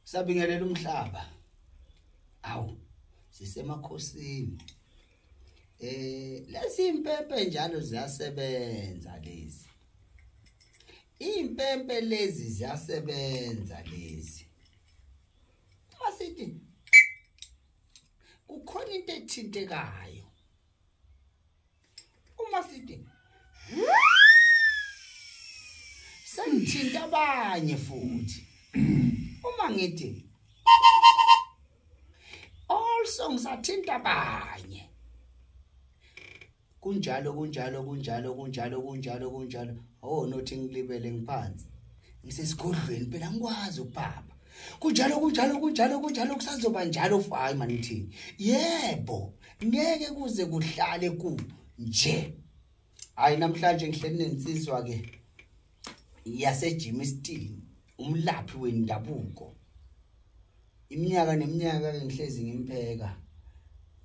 Sabingelela umhlaba. Awu, sisemakhosini. Lezi impempe njalo ziyasebenza lezi. Impempe lezi ziyasebenza lezi. Masithi kukhona into ethintekayo. Uma sithi sengithinta abanye futhi. Uma ngithi also ngisathinta abanye. Kunjalo kunjalo kunjalo kunjalo kunjalo kunjalo. Oh nothi ngilibele ngiphansi. Ngisesigodlweni phela ngikwazi ukuphapha. Kunjalo kunjalo kunjalo kunjalo kusazoba njalo hayi man ngithini. Yebo, ngeke kuze kuhlale ku nje. Hayi namhlanje ngihleli nensizwa ke yaseGermiston, umlaphi wendabuko. Iminyaka neminyaka ke ngihlezi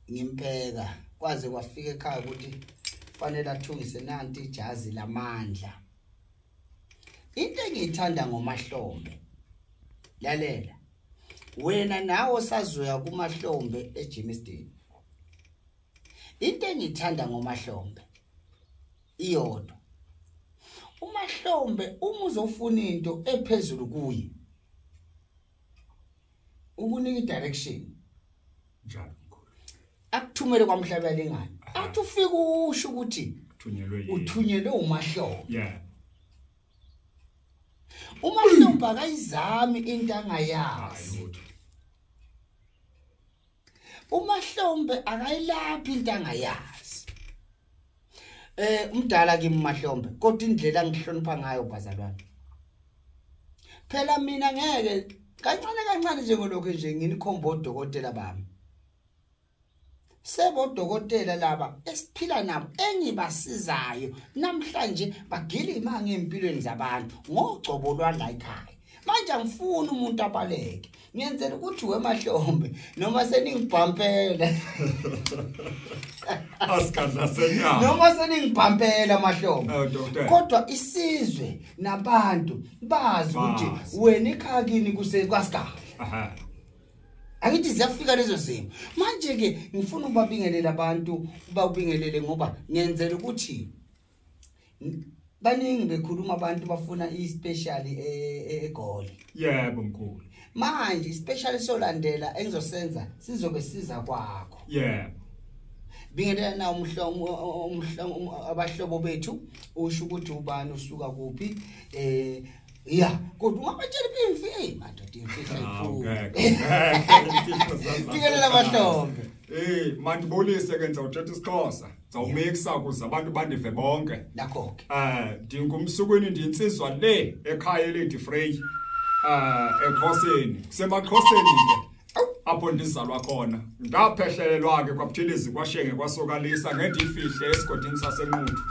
ngimpheka kwaze kwafika ekhaya ukuthi fanele athungise nanti ijazi lamandla. Into engiyithanda ngoMahlombe, lalela wena nawe sazoya kuMahlombe eGermiston. Into engiyithanda ngoMahlombe iyodwa, uMahlombe uma uzofuna into ephezulu kuye ukunika i-direction njalo mkhulu, akuthumele kwaMhlaba lengane, athi ufike usho ukuthi uthunyelwe uMahlombe. Yeah, uMahlombe akayizami into angayazi. uMahlombe akayilaphi into angayazi. Umdala kimi uMahlombe, kodwa indlela angihlonipha ngayo bazalwane. Phela mina ngeke kancane kancane njengolokho nje nginikhomba odokotela bami. Sebodokotela laba esiphila nabo engibasizayo namhlanje bagila imali empilweni zabantu ngogcobo lwala ekhaya. Manje angifuni umuntu abaleke. Ngiyenzela ukuthi weMahlombe noma seningibhampela. Asikadla senyama. Noma seningibhampela Mahlombe. Kodwa isizwe nabantu bazi ukuthi wena ekhaya kini kusekwasigaba. Aha. Angithi ziyafika lezo zimo. Manje ke ngifuna ukubabingelela abantu, ubabingelele ngoba ngiyenzela ukuthi baningi bekhuluma abantu bafuna i-special eGoli. Yebo mkhulu. Manje i-special solandela engizosenza sizobe siza kwakho. Yebo. Bingelela na abahlobo bethu usho ukuthi ubani usuka kuphi. Ya, kodwa ungabatshela imfihlo, madoda imfihlo ayiphumi. Bingelela Mahlombe. Mandibulise ke ngizawuthetha isiXhosa. Ngizawumixa ukuze abantu bandive bonke. Nakho ke. Ndingumsukwini ndinsizwa le ekhaya eLady Frey. eXhoseni. KusemaXhoseni ke apho ndizalwa khona. Ndaphehlelelwa ke kwaButhelezi kwaShenge kwaSokalisa ngendifihle esigodini saseNquthu.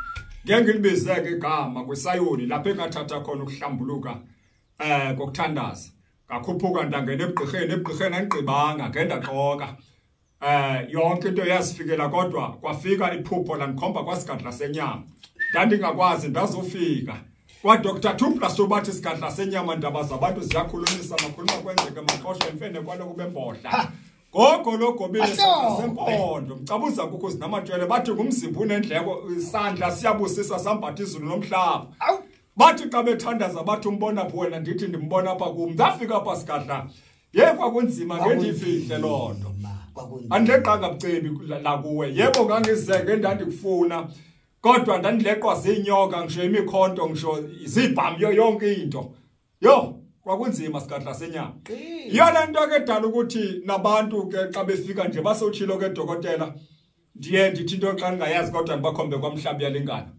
Ngeke ngilibizeke igama kwisayoni lapho engathatha khona ukuhlambuluka kokuthandaza. Ngakhuphuka ndangena ebugqirheni andigqibanga ngendaxoka. Yonke into yazifikela kodwa kwafika iphupho landikhomba kwasigadla senyama. Ndandingakwazi ndazofika kwa Dr. 2+2 bathi sigadla senyama ndaba zabantu ziyakhulumisa makhuluma kwenzeke maxoshwe emfene kwaloku bembohla. Gogo logobile sempondo mcabuza kukho sinamatshwele bathi ngumzimba unendleko isandla siyabusisa sambatha izulu nomhlaba. Bathi xa bethandaza bathi umbona phi wena ndithi ndimbona apha kum. Ndafika apha sigadla. Yebo kunzima ngendifihle lonto. Andileqanga bucebi la kuwe. Yebo ngangizeke endandikufuna kodwa ndandileqwa zinyoka ngisho imikhonto ngisho izibhamu yonke into. Yo kwakunzima sigadla senyama. Iyona nto ke dala ukuthi nabantu ke xa befika nje basotshilo ke dokotela ndiye ndithi into xa ningayazi kodwa ndibakhombe kwaMhlaba yalingana.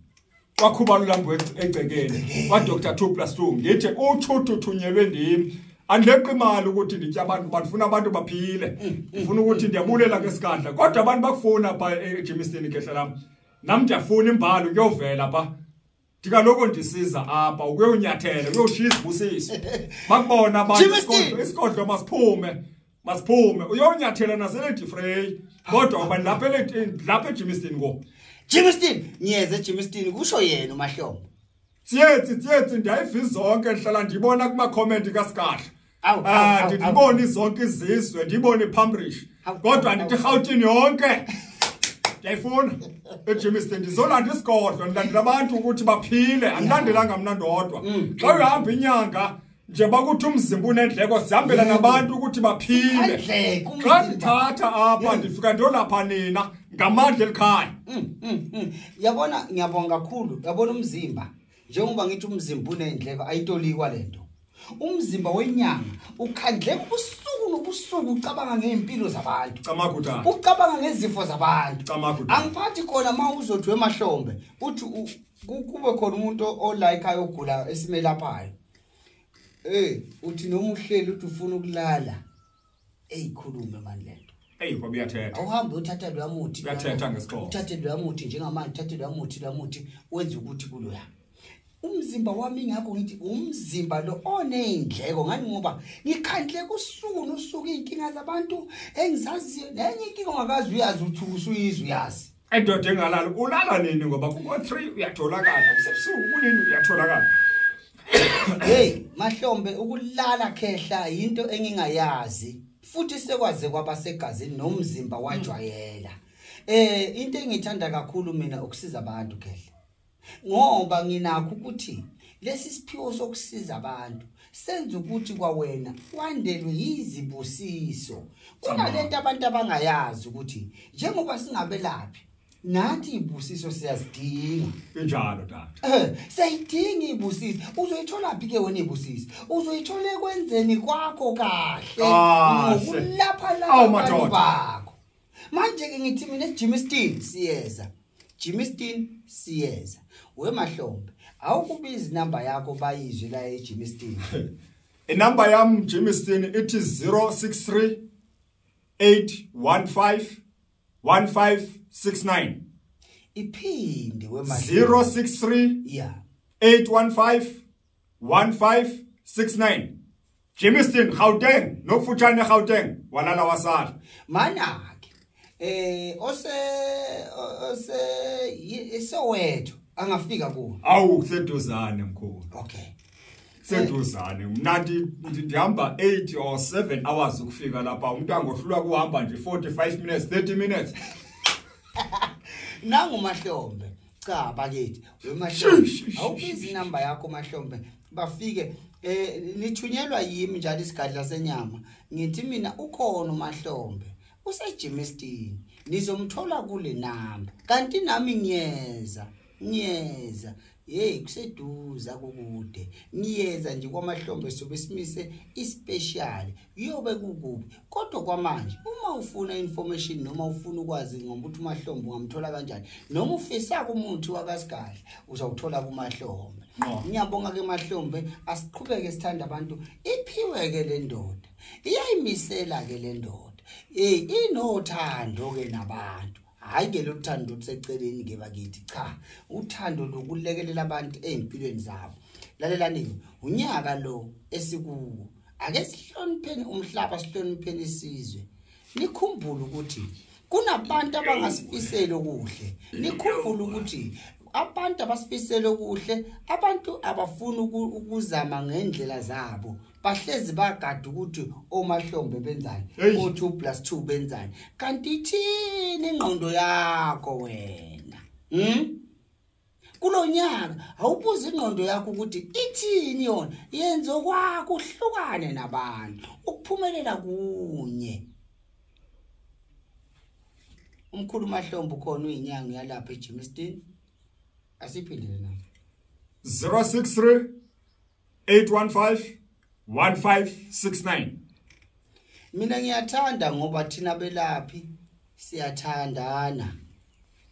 Kwakhuba lulambo egcekeni kwa Dr 2+2 ngithi uthuthu thunyelwe ndim. Andileqi imali ukuthi nditya abantu, bandifuna abantu baphile. Ndifuna ukuthi ndiyabulela ke sigadla kodwa abantu bakufuna pha eGermiston kehla lam. Nam ndiyafuna imbali kuyovela pha. Ndikaloko ndisiza apha ukuyonyathela uyoshiya izibusiso. Bakubona abantu isigodlo masiphume. Masiphume uyonyathela naseLady Frey. Kodwa abantu lapha lapha eGermiston ngo. Germiston ngiyeze eGermiston kusho yena uMahlombe. Tsietsi ndiyayiva zonke ndihlala ndibona kuma comment kaSigadla. Awu, awu, awu, Ndibone zonke izizwe, ndibone iPambrish. Awu, Kodwa awu, ndithi iRhawutini yonke. Ndiyayifuna eJimiston, ndizolanda isigodlo, ndilandela abantu ukuthi baphile, andilandelanga mna ndodwa. Xa uyahamba inyanga nje bakuthi umzimba unendleko, sihambela nabantu ukuthi baphile. Khandleka Xa umzimba. ndithatha apha ndifika ndiyolapha nina ngamandla elikhaya. Yabona, ngiyabonga kakhulu. Yabona umzimba, njengoba ngithi umzimba unendleko, ayitolikwa lento. Umzimba wenyanga ukhandleka ubusuku nobusuku, ucabanga ngey'mpilo zabantu, Camagu tata. ucabanga ngezifo zabantu. Camagu tata. Angiphathi khona uma uzothi wemahlombe uthi kube khona umuntu ola ekhaya ogula esimelaphayo, uthi noma uhleli uthi ufuna ukulala, eyikhulume mani lento. Eyi, ngoba uyathetha. Awuhambe uthatha loya muthi. Uyathetha ngesiXhosa. Uthathe loya muthi njengamanje, uthathe loya muthi, loya muthi wenza ukuthi kuloya umzimba wami. Ingakho ngithi umzimba lo oney'ndleko ngani, ngoba ngikhandleka usuku nosuku iy'nkinga zabantu engizaziyo, nenye inkinga ongakazi uyazi uthi usuyizwe uyazi. Endoda engalali, ulala nini? Ngoba kuko-3 uyatholakala, kusebusuku kunini uyatholakala. Hey mahlombe, ukulala khehla yinto engingayazi, futhi sekwaze kwaba segazini nomzimba wajwayela. Into engithanda kakhulu mina ukusiza abantu khehla, ngoba nginakho ukuthi lesi siphiwo sokusiza abantu senza ukuthi kwawena wandelwe yizibusiso. Kunalento abantu abangayazi ukuthi njengoba singabelaphi nathi izibusiso siyazidinga. Injalo tata. Siyayidinga izibusiso. Uzoyithola phi ke wena izibusiso? Uzoyithola ekwenzeni kwakho kahle, Kahle. ngokulapha laba Awu, abantu madoda. bakho. Manje ke ngithi mina eJimiston siyeza, Jimiston siyeza. Wemahlombe, awukubiza inamba yakho bayizwe la eJimiston. Inamba yami Jimiston ithi 063 815 1569. Iphinde wemahlombe. 063 815 1569. Jimiston, Gauteng, nokufutshane Gauteng, walala wasala. Manake ose ose eSoweto angafika kuwo? Awu, kuseduzane mkhulu. Seduzane. Mna ndihamba 8 or 7 hours ukufika lapha. Umuntu angohlulwa kuhamba nje 45 minutes, 30 minutes. Nangu mahlombe. Cha bakithi, wemahlombe. Shi, shi, shi, Awubizi shi, inamba yakho mahlombe. Bafike nithunyelwa yimi njalo isigadla senyama. Ngithi mina ukhona umahlombe. UseJimiston. Nizomthola kule namba. Kanti nami ngiyeza. Ngiyeza. Hey, kuseduza kukude. Ngiyeza nje kwamahlombe, sobe simise ispecial. Kuyobe kukubi. Kodwa kwamanje uma ufuna information noma ufuna ukwazi ngokuthi umahlombe ungamthola kanjani, noma ufisa kumuthi wakasigadla, uzawuthola kumahlombe. No. Ngiyabonga ke mahlombe, asiqhubeke sithanda abantu. Iphiwe ke le ndoda. Iyayimisela ke le ndoda. Inothando ke nabantu. Hayi ke lo thando luseceleni ke bakithi, cha, uthando lokulekelela abantu ezimpilweni zabo. Lalelani, unyaka lo esikuwo, ake sihlonipheni umhlaba, sihlonipheni isizwe. Nikhumbule ukuthi kunabantu abangasifiseli okuhle. Nikhumbule ukuthi abantu abasifisela okuhle, abantu abafuna ukuzama ngendlela zabo, bahlezi bagada ukuthi omahlombe benzani, Hey. o2 plus 2 benzani. Kanti ithini ingqondo yakho wena? Kulonyaka awubuza ingqondo yakho ukuthi ithini yona, yenze kwakho uhlukane nabantu, ukuphumelela kunye. Umkhulu Mahlombe ukhona, uyinyanga yalapha eJimiston. Asiphindele na. 063 815 1569. Mina ngiyathanda ngoba thina belaphi siyathandana.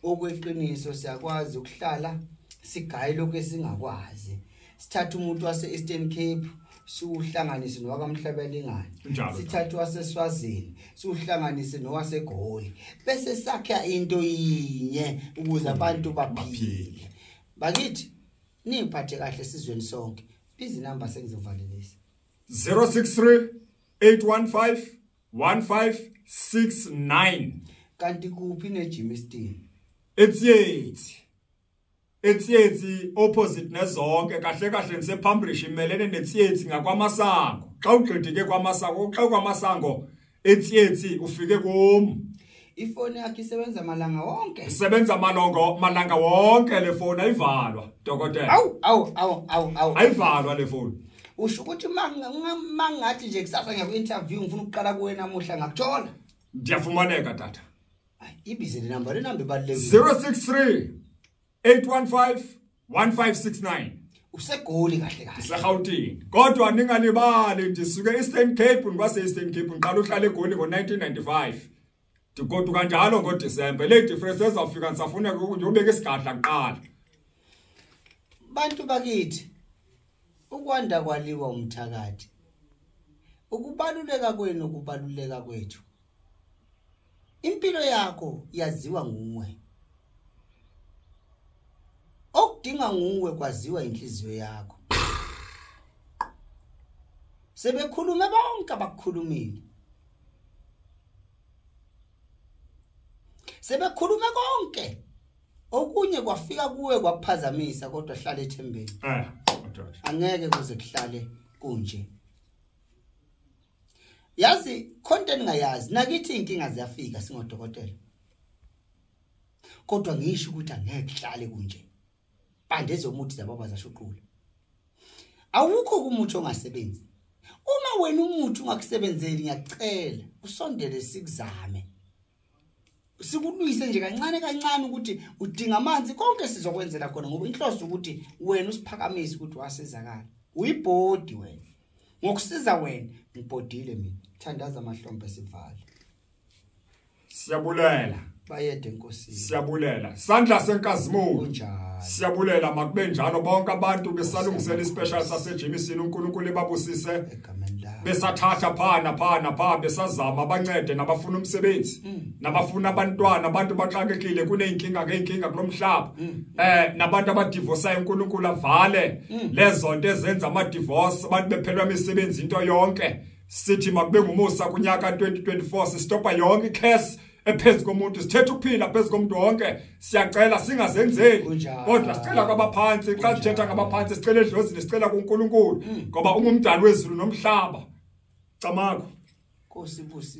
Okweqiniso siyakwazi ukuhlala sigaye lokho esingakwazi. Sithatha umuntu wase Eastern Cape siwuhlanganise nowakamhlabelingane. Njalo. Sithatha waseSwazini siwuhlanganise nowaseGoli, bese sakha into yinye ukuze abantu baphile. Bakithi niphathe kahle sizweni sonke. Bizi number sengizovalelisa. 063 815 1569. Kanti kuphi neJimiston? Etsietsi. Etsietsi opposite nezonke, kahle kahle ngisePambrish, imelene neTsietsi ngakwamasango. Xa ugqithike kwamasango, xa kwamasango etsietsi ufike kum. Ifoni yakhe isebenza malanga wonke. Isebenza malanga wonke le foni, ayivalwa dokotela. Awu awu awu awu awu. Ayivalwa le foni. Usho ukuthi mangathi nje kusasa ngiya ku-interview ngifuna ukuqala kuwe namuhla ngakuthola. Ndiyafumaneka tata. Ibize le number, le number ibalulekile. 063 815 1569. Usegoli kahle kahle. NdiseRhawutini. Kodwa ningalibali ndisuke Eastern Cape, ngwase Eastern Cape ngiqala uhlala eGoli ngo-1995. Ndigoduka kanjalo ngoDisemba. Le difference ezawufika ndisafuna ukubeka isigadla kuqala. Bantu bakithi, ukwanda kwaliwa umthakathi. Ukubaluleka kwenu kubaluleka kwethu. Impilo yakho yaziwa nguwe. Okudinga nguwe kwaziwa inhliziyo yakho. Sebekhulume bonke abakukhulumile. Sebekhulume konke. Okunye kwafika kuwe kwakuphazamisa, kodwa hlala ethembeni. Angeke kuze kuhlale kunje. Yazi content ngayazi nakithi inkinga ziyafika singodokotela. Kodwa ngisho ukuthi angeke kuhlale kunje. Bande ezomuthi zababa zashuqula. Awukho kumuthi ongasebenzi. Uma wena umuthi ungakusebenzeli ngiyacela usondele sikuzame. Sikulwise nje kancane kancane ukuthi udinga amanzi, konke sizokwenzela khona ngoba inhloso ukuthi wena usiphakamise ukuthi wasizakala. Uyibhodi wena. Ngokusiza wena ngibhodile mina. Thandaza amahlombe sivale. Siyabulela. Bayede enkosini. Siyabulela. Sandla senkazimulo. Kunjalo. Siyabulela makube njalo bonke abantu besalungisela ispecial saseJemisini, uNkulunkulu ebabusise. Egameni lakhe. Besathatha phana phana pha besazama abancede nabafuna umsebenzi, nabafuna abantwana, abantu baxakekile kuneyinkinga ngeinkinga kulomhlaba. Nabantu abadivorceayo uNkulunkulu avale lezo nto ezenza ama divorce, abantu bephelwa imisebenzi into yonke. Sithi makube ngumusa kunyaka 2024 sistopa yonke icase ephezulu komuntu, sithethe ukuphila phezulu komuntu wonke. Siyacela singazenzeli, kodwa sicela kwabaphansi. Xa sithetha ngabaphansi sicela edlozini, sicela kuNkulunkulu ngoba ungumdali wezulu nomhlaba. Camakho Nkosi busise.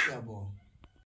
Siyabonga.